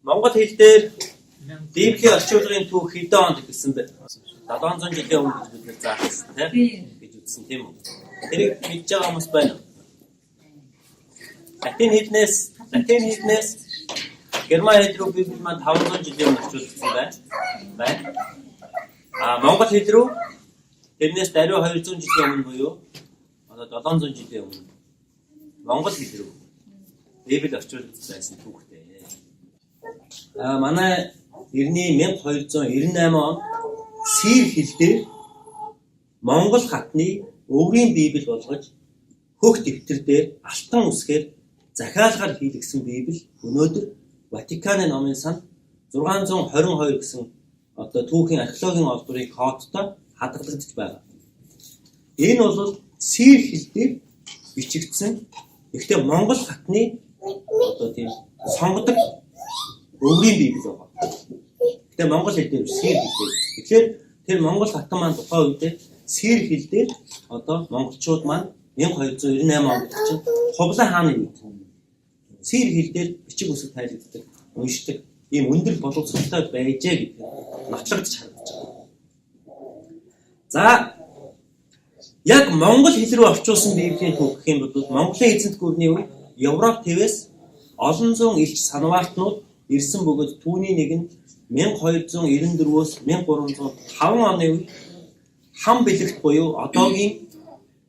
Монгол хэл дээр Библийн орчуулгын түүх хэдэн онд эхэлсэн бэ? 700 жилийн өмнө гэж бид нэр заасан тийм гэж үзсэн тийм үү? Тэрийг мэдж байгаа хүмүүс байна уу? Латин хэлнээс герман хэл рүү Библи маань 500 жилийн өмнө орчуулагдсан байна. Байна. А монгол хэл рүү тэрнээс даруй 200 жилийн өмнө буюу одоо 700 жилийн өмнө монгол хэл рүү Библи орчуулагдсан байсан түүхтэй. А манай эртний 1298 онд Сир хэл дээр Монгол хатны өврийн Библи болгож хөх дэвтэр дээр алтан үсгээр захиалгаар хийлгэсэн Библи өнөөдөр Ватиканы номын санд 622 гэсэн одоо түүхийн археологийн олдврын кодтой хадгалагдаж байгаа. Энэ бол Сир хэл дээр бичигдсэн, гэхдээ Монгол хатны одоо тийм сонгодог өврийн Библи байгаа. Гэхдээ монгол хэл дээр биш, сир хэл дээр. Тэгэхээр тэр монгол хатан маань тухайн үедээ сир хэл дээр одоо монголчууд маань 1298 онд чинь Хублай хааны үед сир хэл дээр бичиг үсэг тайлагддаг, уншдаг ийм өндөр боловсролтой байжээ гэдэг нотлогдож харагдаж байгаа. За, яг монгол хэл рүү орчуулсан Библийн түүх гэх юм бол Монголын эзэнт гүрний үед Европ твээс олон зуун элч санваартнууд ирсэн бөгөөд түүний нэг нь 1294-өөс 1305 оны үед Хам бэлэгт буюу одоогийн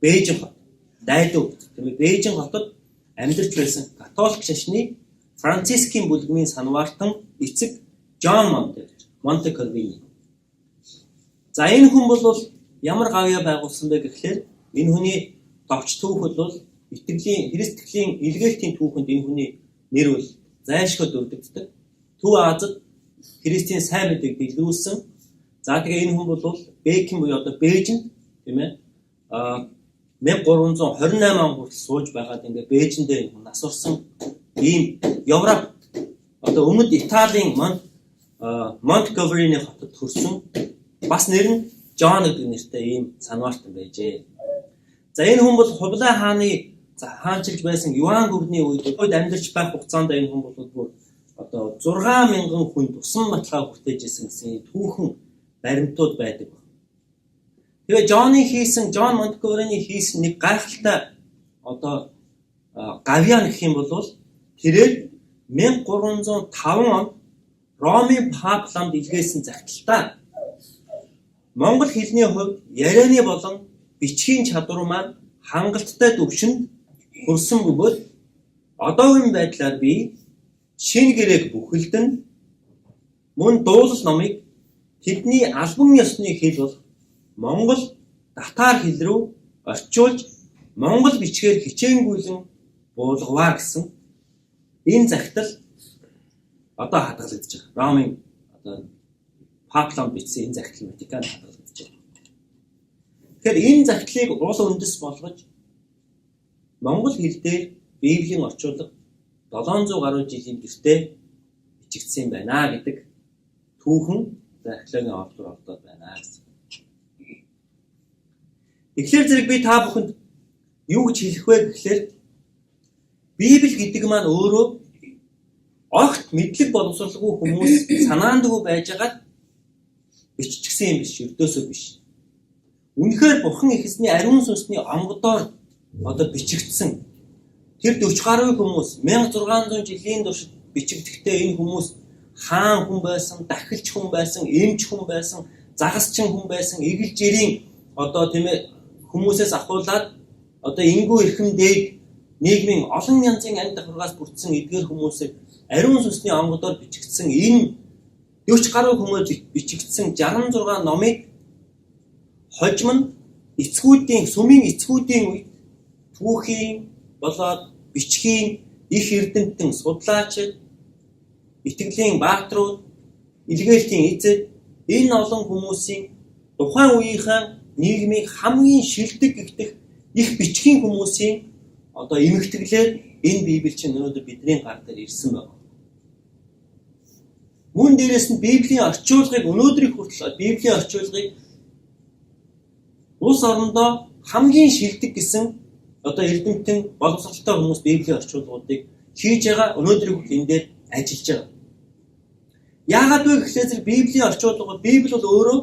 Бээжин хот, Дайлуу тийм ээ, Бээжин хотод амьдарч байсан католик шашны Францискийн бүлгэмийн санваартан эцэг Жон Монте Кальвини. За, энэ хүн бол ямар гавьяа байгуулсан бэ гэхлээр энэ хүний товч түүх бол итгэлийн Христийн илгээлтийн түүхэнд энэ хүний нэр бол зайлшгүй дурддагддаг. Төв Азад Христийн сайн мэдээг дэлгэрүүлсэн. За, тэгээ энэ хүн бол Бекин буюу одоо Бээжинд тийм ээ 1328 он хүртэл сууж байгаад ингээ Бээжиндээ энэ хүн нас орсон ийм Европ одоо өмнөд Италийн Монтгомерины хотод төрсэн, бас нэр нь Жон гэдэг нэртэй ийм санваартан байжээ. За, энэ хүн бол Хублай хааны хаанчилж байсан Юан гүрний үед амьдарч байх хугацаанд энэ хүн бол бүр одоо 6000 хүн тусан баталгаа хүртээж исэн гэсэн түүхэн баримтууд байдаг. Тэгээ Жон Монтгомерины хийсэн нэг гайхалтай одоо гавьяа гэх юм бол тэрээр 1305 онд Ромын пап ламд илгээсэн захидалтаа монгол хэлний хувьд ярианы болон бичгийн чадвар маань хангалттай түвшинд хүрсэн бөгөөд одоогийн байдлаар би шинэ гэрээг бүхэлдэн мөн дуулал номыг тэдний албан ёсны хэл болох монгол татар хэл рүү орчуулж монгол бичгээр хичээнгүйлэн буулгаваа гэсэн энэ захидал одоо хадгалагдаж байгаа. Ромын одоо пап ламд бичсэн энэ захидал Ватиканд хадгалагдаж байгаа. Тэгэхээр энэ захидлыг уул үндэс болгож монгол хэл дээр Библийн орчуулга 700 гаруй жилийн гэртээ бичигдсэн байна гэдэг түүхэн археологийн олдвор олдоод байна гэсэн. Тэгэхээр зэрэг би та бүхэнд юу гэж хэлэх вэ гэхлээр Библи гэдэг маань өөрөө огт мэдлэг боловсролгүй хүмүүс санаандгүй байжгаад биччихсэн юм биш, ердөөсөө биш. Үнэхээр Бурхан эхэсний ариун сүнсний онгодоор одоо бичигдсэн тэр 40 гаруй хүмүүс 1600 жилийн туршид бичигдэхдээ энэ хүмүүс хаан хүн байсан, дахилч хүн байсан, эмч хүн байсан, загасчин хүн байсан, эгэл жирийн одоо тийм ээ хүмүүсээс ахуулаад одоо ингүү эрхэм дээд нийгмийн олон янзын анги давхаргаас бүрдсэн эдгээр хүмүүсийг ариун сүнсний онгодоор бичигдсэн энэ 40 гаруй хүмүүс бичигдсэн 66 номыг хожим нь эцгүүдийн сүмийн эцгүүдийн үед түүхийн болоод бичгийн их эрдэмтэн судлаачид, итгэлийн бааtruуд, илгээлтийн эзэд энэ олон хүмүүсийн тухайн үеийнхээ нийгмийг хамгийн шилдэг гэгдэх их бичгийн хүмүүсийн одоо эмгэтгэлээр энэ Библи чинь өнөөдөр бидний гар дээр ирсэн байна. Мөн дээрээс нь Библийн орчуулгыг өнөөдрийг хүртэл Библийн орчуулгыг улс орондоо хамгийн шилдэг гэсэн одоо эрдэмтэн боловсролтой хүмүүс Библийн орчуулгуудыг хийж байгаа, өнөөдрийг хүртэл энэ дээр ажиллаж байгаа. Яагаад вэ гэхлээр зэрэг Библийн орчуулга бол Библи бол өөрөө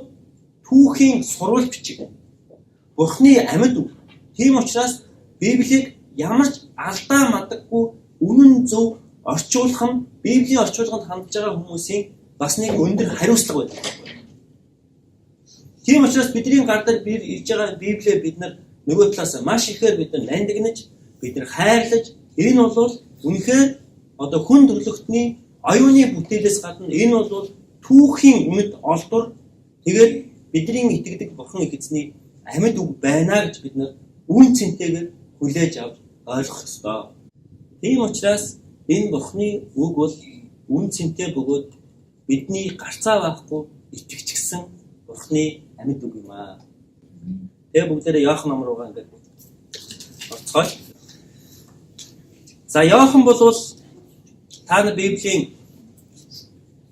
түүхийн сурвал бичиг. Бурхны амьд үг. Тийм учраас Библийг ямар ч алдаа мадаггүй үнэн зөв орчуулах нь Библийн орчуулганд хандж байгаа хүмүүсийн бас нэг өндөр хариуцлага байдаг. Тийм учраас бидний гар дээр ирж байгаа Библиэ бид нар нөгөө талаас маш ихээр бид нар нандинаж, бид нар хайрлаж, энэ бол үнэхээр одоо хүн төрлөختний оюуны бүтээлээс гадна энэ бол түүхийн үнэт олдвор, тэгээд бидний итгэдэг Бурхан их эзний амьд үг байна гэж бид нар үн цэнтэйгээр хүлээж авч ойлгох ёстой. Тийм учраас энэ Бурханы үг бол үн цэнтэй бөгөөд бидний гарцаа байхгүй итгэжсэн Бурханы амьд үг юм аа. Тэгээ бүгдээрээ Иохан ном руугаа ингээд орцгоё. За, Иохан бол та нар Библийн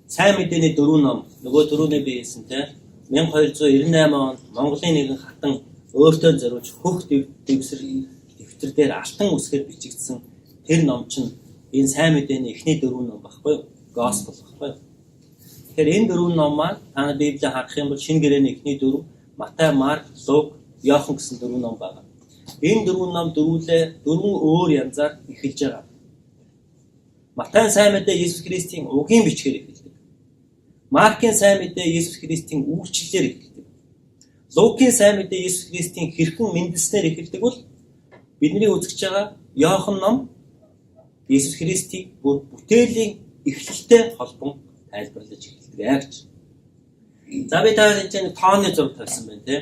сайн мэдээний дөрвөн ном, нөгөө түрүүний би хэлсэн те, 1298 онд Монголын нэгэн хатан өөртөө зориулж хөх дэвсэр дэвтэр дээр алтан үсгээр бичигдсэн тэр ном чинь энэ сайн мэдээний эхний дөрвөн ном байхгүй юу? Gospel байхгүй юу? Тэгэхээр энэ дөрвөн ном маань та нар Библийг харах юм бол шинэ гэрээний эхний дөрөв Матай, Марк, Лук, Иохан гэсэн дөрвөн ном байна. Энэ дөрвөн ном дөрвөлээ дөрвөн өөр янзаар эхэлж байгаа. Матай сайн мэдээ Есүс Христийн угийн бичгээр эхэлдэг. Маркийн сайн мэдээ Есүс Христийн үйлчлэлээр эхэлдэг. Лукийн сайн мэдээ Есүс Христийн хэрхэн мэндэлснээр эхэлдэг бол бидний үзэж байгаа Иохан ном Есүс Христийг бүр бүтээлийн эхлэлтэй холбон тайлбарлаж эхэлдэг аа гэж. За, би та энэ чинь тооны зураг тавьсан байна те.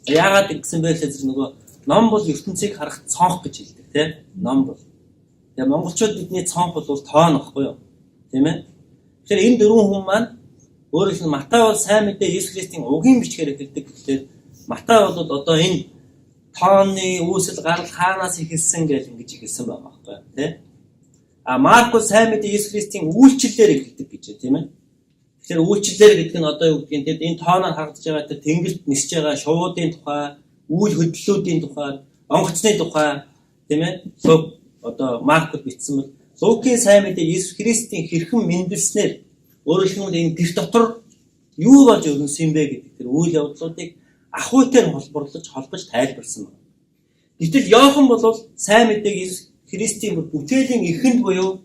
За, яагаад гэсэн бэ гэхээр нөгөө ном бол ертөнцийг харах цонх гэж хэлдэг те. Ном бол. Тэгээ монголчууд бидний цонх бол тоон багхгүй юу? Тийм ээ. Тэгэхээр энэ дөрвөн хүн маань өөрөөр хэлбэл Матай бол сайн мэдээ Есүс Христийн угийн бичгээр эхэлдэг гэхлээр Матай бол одоо энэ тооны үүсэл гарал хаанаас эхэлсэн гэж ингэж эхэлсэн байгаа байхгүй юу? Тэ? А Марк бол сайн мэдээ Есүс Христийн үйлчлэлээр эхэлдэг гэж, тийм ээ. Тэгэхээр үйлчлэлээр гэдэг нь одоо юу гэдгийг тэр энэ тооноор харагдаж байгаа тэр тэнгэрт нисэж байгаа шувуудын тухай, үйл хөдлөлүүдийн тухай, онгоцны тухай, тийм ээ. Лук одоо Маркд бичсэн бол Лукийн сайн мэдээ Есүс Христийн хэрхэн мэндэлснээр, өөрөөр хэлбэл энэ гэр дотор юу болж өрнөсөн юм бэ гэдэг тэр үйл явдлуудыг ахуйтай холбоорлож холбож тайлбарласан байна. Гэтэл Иохан бол сайн мэдээг Есүс Христийн бүр бүтээлийн эхэнд буюу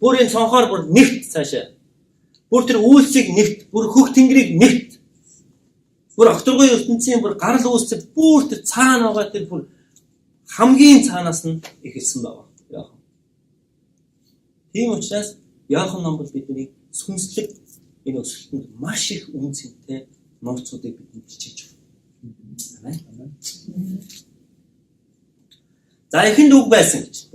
бүр энэ цонхоор бүр нэгт цаашаа. Бүр тэр үйлсийг нэгт, бүр хөх тэнгэрийг нэгт. Бүр огторгой ертөнцийн бүр гарал үүсэл бүр тэр цаана байгаа тэр бүр хамгийн цаанаас нь эхэлсэн байна. Иохан. Тийм учраас Иохан ном бол бидний сүнслэг энэ өсөлтөнд маш их үн цэнтэй нууцуудыг бидэнд бичиж байна. Амен. За, эхэнд үг байсан гэж.